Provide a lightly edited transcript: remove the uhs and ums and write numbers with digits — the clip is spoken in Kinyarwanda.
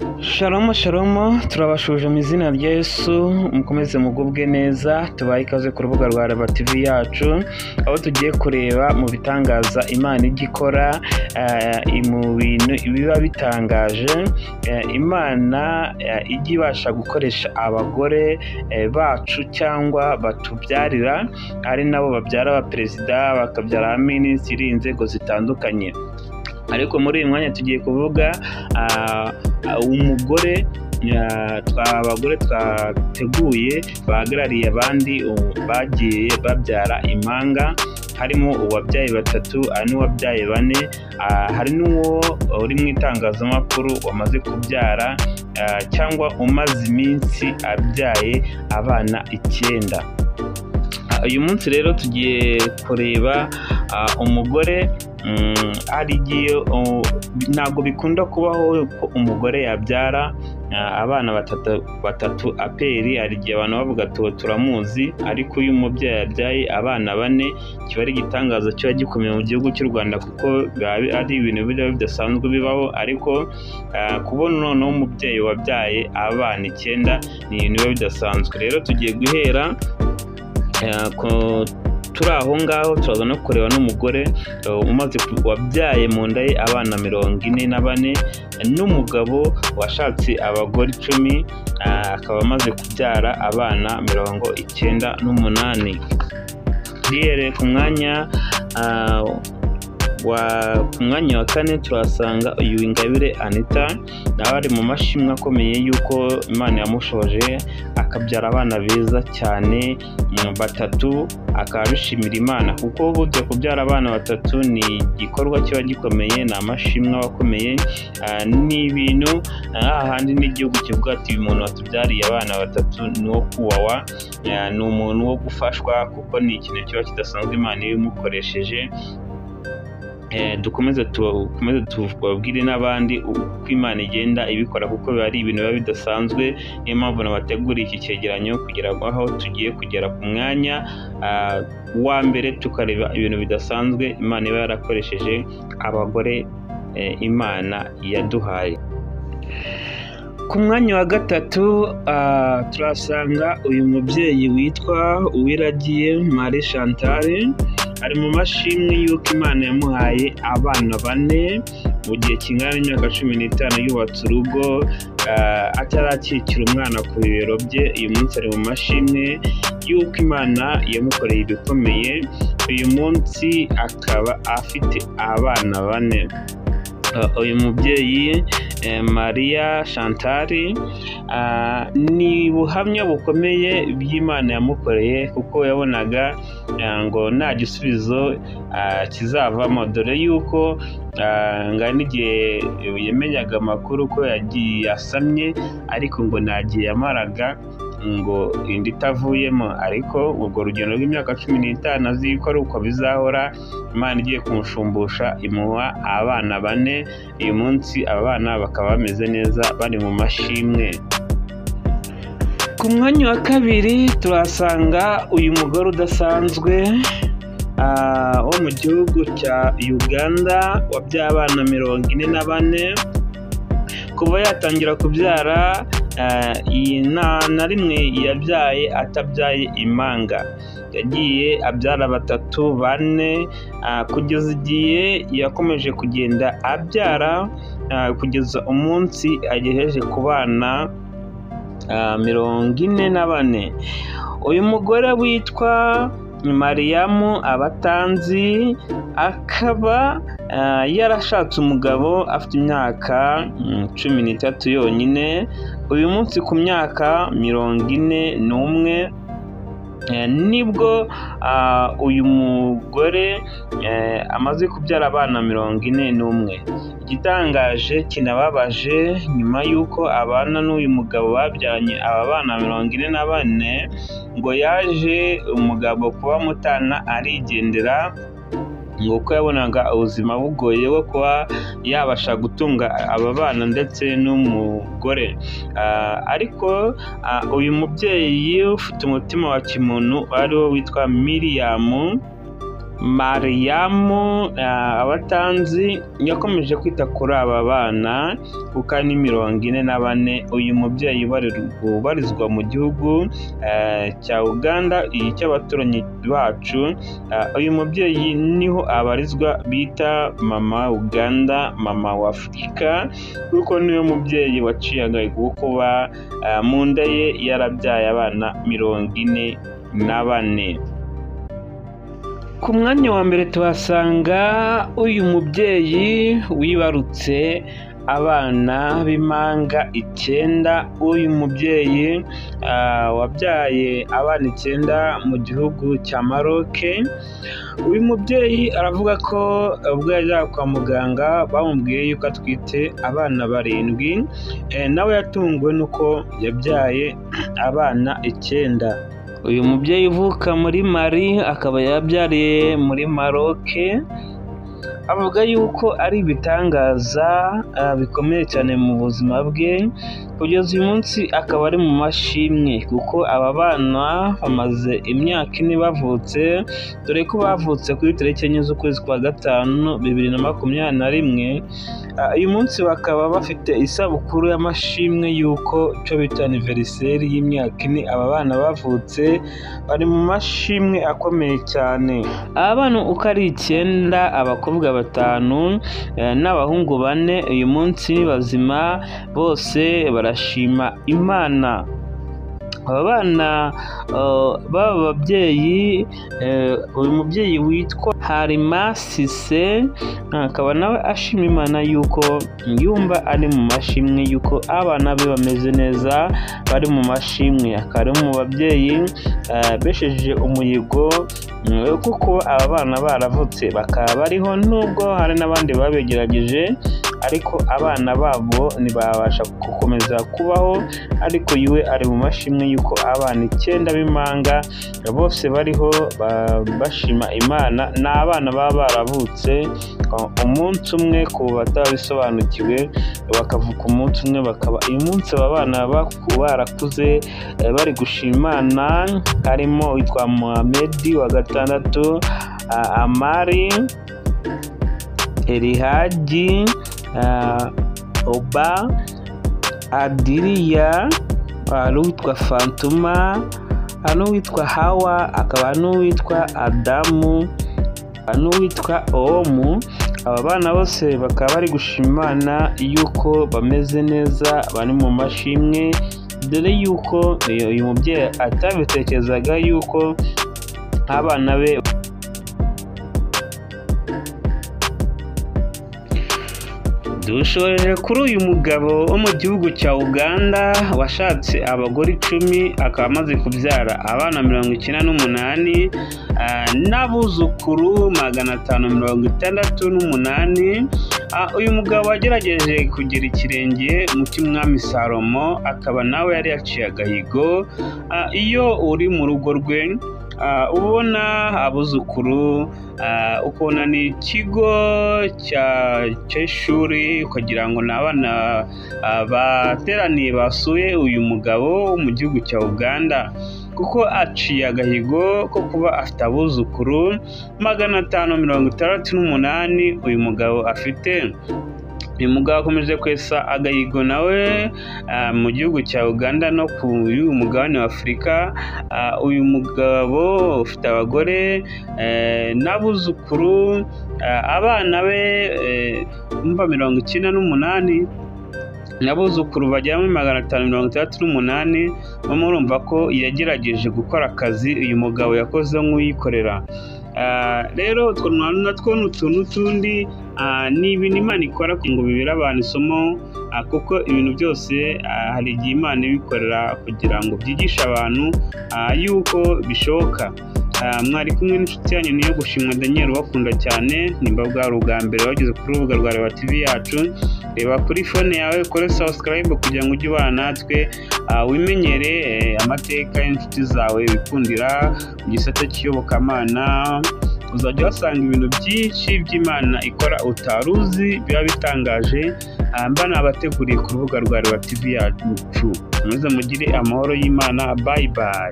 Shalom shalom, turabashuje mu izina rya Yesu, mukomeze mugubwe neza. Tubaye ikaze ku rubuga rwa Reba TV yacu, aho tugiye kureba mu bitangaza Imana ijya ikora, mu bintu biba bitangaje Imana ijya ibasha gukoresha abagore bacu cyangwa batubyarira, ari nabo babyara abaperezida, bakabyara abaminisitiri, inzego zitandukanye. Ariko muri uyu mwanya tugiye kuvuga umugore, abagore twateguye bahagarariye abandi bagiye babyara impanga, harimo uwabyaye batatu, hari n'uwabyaye bane, hari n'uwo uri mu itangazamakuru wamaze kubyara cyangwa umaze iminsi abyaye abana 9. Uyu munsi rero tugiye kureba umugore. Hari igihe ntabwo bikunda kubaho ko umugore yabyara abana batatu aperi. Hari igihe abantu bavuga turamuzi, ariko uyu mubyeyi yabyaye abana 4 kiba ari igitangaza kiba gikomeye mu gihugu cy'u Rwanda, kuko ari ibintu bidasanzwe bibaho. Ariko kubona noneho umubyeyi wabyaye abana 9 ni ibintu biba bidasanzwe. Rero tugiye guhera turi aho ngaho, turaza no kureba n'umugore umaze wabyaye mu nda ye abana 44, n'umugabo washatse abagore 10, akaba amaze kubyara abana 98. Duhereye ku mwanya wa 4 turasanga uyu Ingabire Anita, nawe ari mu mashimwe akomeye y'uko Imana yamushoje akabyara abana beza cyane 3, akaba abishimira Imana, kuko burya kubyara abana 3 ni igikorwa kiba gikomeye, ni amashimwe akomeye, ni ibintu hahandi n'igihugu kivuga ati uyu muntu watubyariye abana 3 ni uwo kubahwa, ni umuntu wo gufashwa, kuko ni ikintu kiba kidasanzwe Imana iyo imukoresheje. Dukomeze tubabwire n'abandi uko Imana igenda ibikora, kuko biba ari ibintu biba bidasanzwe. Niyo mpamvu nabateguriye iki cyegeranyo kugira ngo aho tugiye kugera ku mwanya wa mbere tukareba ibintu bidasanzwe Imana iba yarakoresheje abagore Imana yaduhaye. Ku mwanya wa 3 turasanga uyu mubyeyi witwa Uwiragiye Marie Chantal, ari mu mashimwe y'uko Imana yamuhaye abana 4 mu gihe kingana n'imyaka 15 yubatse urugo, atarakikira umwana ku bibero bye. Uyu munsi ari mu mashimwe y'uko Imana yamukoreye ibikomeye, uyu munsi akaba afite abana 4. Uyu mubyeyi Maria Chantal ni buhamya bukomeye by'Imana yamukoreye, kuko yabonaga ngo nta gisubizo kizavamo, dore yuko ngana igihe yamenyaga amakuru ko yagiye asamye, ariko ngo nta gihe yamaraga ngo inda itavuyemo. Ariko urwo rugendo rw'imyaka 15 azi ko ari uko bizahora, Imana igiye kumushumbusha imuha abana 4. Uyu munsi aba bana bakaba bameze neza, bari mu mashimwe. Ku mwanya wa 2 turasanga uyu mugore udasanzwe wo mu gihugu cya Uganda, wabyaye abana 44. Kuva yatangira kubyara na rimwe yabyaye atabyaye impanga, yagiye abyara 3, 4, kugeza igihe yakomeje kugenda abyara kugeza umunsi agejeje ku bana 44. Uyu mugore witwa Mariamu Abatanzi akaba yarashatse umugabo afite imyaka 13 yonyine. Uyu munsi ku myaka 41 nibwo uyu mugore amaze kubyara abana 41. Igitangaje kinababaje, nyuma y'uko abana n'uyu mugabo babyaranye aba bana 44, ngo yaje umugabo kuba mutana arigendera, ngo uko yabonaga ubuzima bugoye bwo kuba yabasha gutunga aba bana ndetse n'umugore. Ariko uyu mubyeyi ufite umutima wa kimuntu ari wo witwa Miriam Mariamu abatanzi yakomeje kwita kuri aba bana kuko ni 44. Uyu mubyeyi ubarizwa mu gihugu cya Uganda cy'abaturanyi bacu. Uyu mubyeyi niho abarizwa, bita mama Uganda, mama wa Afurika, kuko niwe mubyeyi waciye agahigo kuba mu nda ye yarabyaye abana 44. Ku mwanya wa mbere tuhasanga uyu mubyeyi wibarutse abana b'impanga 9. Uyu mubyeyi wabyaye abana 9 mu gihugu cya Maroc. Uyu mubyeyi aravuga ko ubwo yajyaga kwa muganga bamubwiye yuko atwite abana 7, nawe yatunguwe nuko yabyaye abana 9. Uyu mubyeyi uvuka muri Mali akaba yabyariye muri Maroc, avuga yuko ari ibitangaza bikomeye cyane mu buzima bwe. Kugeza uyu munsi akaba ari mu mashimwe, kuko aba bana bamaze imyaka 4 bavutse, dore ko bavutse kuri tariki 4 z'ukwezi kwa 5 2021. Uyu munsi bakaba bafite isabukuru y'amashimwe y'uko cyo bita anniversaire y'imyaka 4 aba bana bavutse, bari mu mashimwe akomeye cyane. Aba bana uko ari 9, abakobwa 5 n'abahungu 4, uyu munsi ni bazima bose barashima Imana. Aba bana b'aba babyeyi, uyu mubyeyi witwa Harima Sise akaba nawe ashima Imana yuko yumva ari mu mashimwe, yuko abana be bameze neza bari mu mashimwe. Akaba ari mu babyeyi besheje umuhigo kuko aba bana baravutse bakaba bariho, nubwo hari n'abandi babigerageje ariko abana babo ntibabasha gukomeza kubaho, ariko yiwe ari mu mashimwe yuko abana 9 b'impanga bose bariho bashima Imana. Ni abana baba baravutse umunsi umwe, ku batabisobanukiwe bakavuka umunsi umwe, bakaba uyu munsi aba bana barakuze bari gushima Imana. Harimo witwa Mohamed wa 6, Amari, Elihaji, Oba, Adiriya, n'uwitwa Fantuma, n'uwitwa Hawa, akaba n'uwitwa Adamu, n'uwitwa Omu. Aba bana bose bakaba bari gushima Imana yuko bameze neza, bari mu mashimwe, dore yuko uyu mubyeyi atabitekerezaga yuko abana be. Dushoreje kuri uyu mugabo wo mu gihugu cya Uganda washatse abagore 10, akaba amaze kubyara abana 98 n'abuzukuru 568. Uyu mugabo wagerageje kugira ikirenge mu cy'umwami Salomo, akaba nawe yari yaciye agahigo. Iyo uri mu rugo rwe ubona abuzukuru, ukabona ni ikigo cy'ishuri, ukagira ngo ni abana bateraniye basuye uyu mugabo wo mu gihugu cya Uganda, kuko aciye agahigo ko kuba afite abuzukuru 568 uyu mugabo afite. Uyu mugabo akomeje kwesa agahigo nawe mu gihugu cya Uganda no ku uyu mugabane wa Afurika. Uyu mugabo ufite abagore n'abuzukuru, abana be umva 98 n'abuzukuru bagera muri 568. Murumva ko yagerageje gukora akazi uyu mugabo yakoze nk'uyikorera. Rero utwo natwo ni utuntu tundi, ni ibintu Imana ikora ngo bibere abantu isomo, kuko ibintu byose hari igihe Imana ibikorera kugira ngo byigishe abantu yuko bishoboka. Mwari kumwe n'inshuti yanyu niyo gushimwa Daniel, ubakunda cyane. Nimba bwari ubwa mbere wageze kuri urubuga rwa Reba TV yacu, reba kuri phone yawe ukore subscribe kugira ngo ujye ubana natwe, wimenyere amateka y'inshuti zawe wikundira mu gisata cy'iyobokamana. Uzajya uhasanga ibintu byinshi by'Imana ikora utaruzi, biba bitangaje. Mba nabateguriye ku rubuga rwa Reba TV yacu. Muze mugire amahoro y'Imana. Bye bye.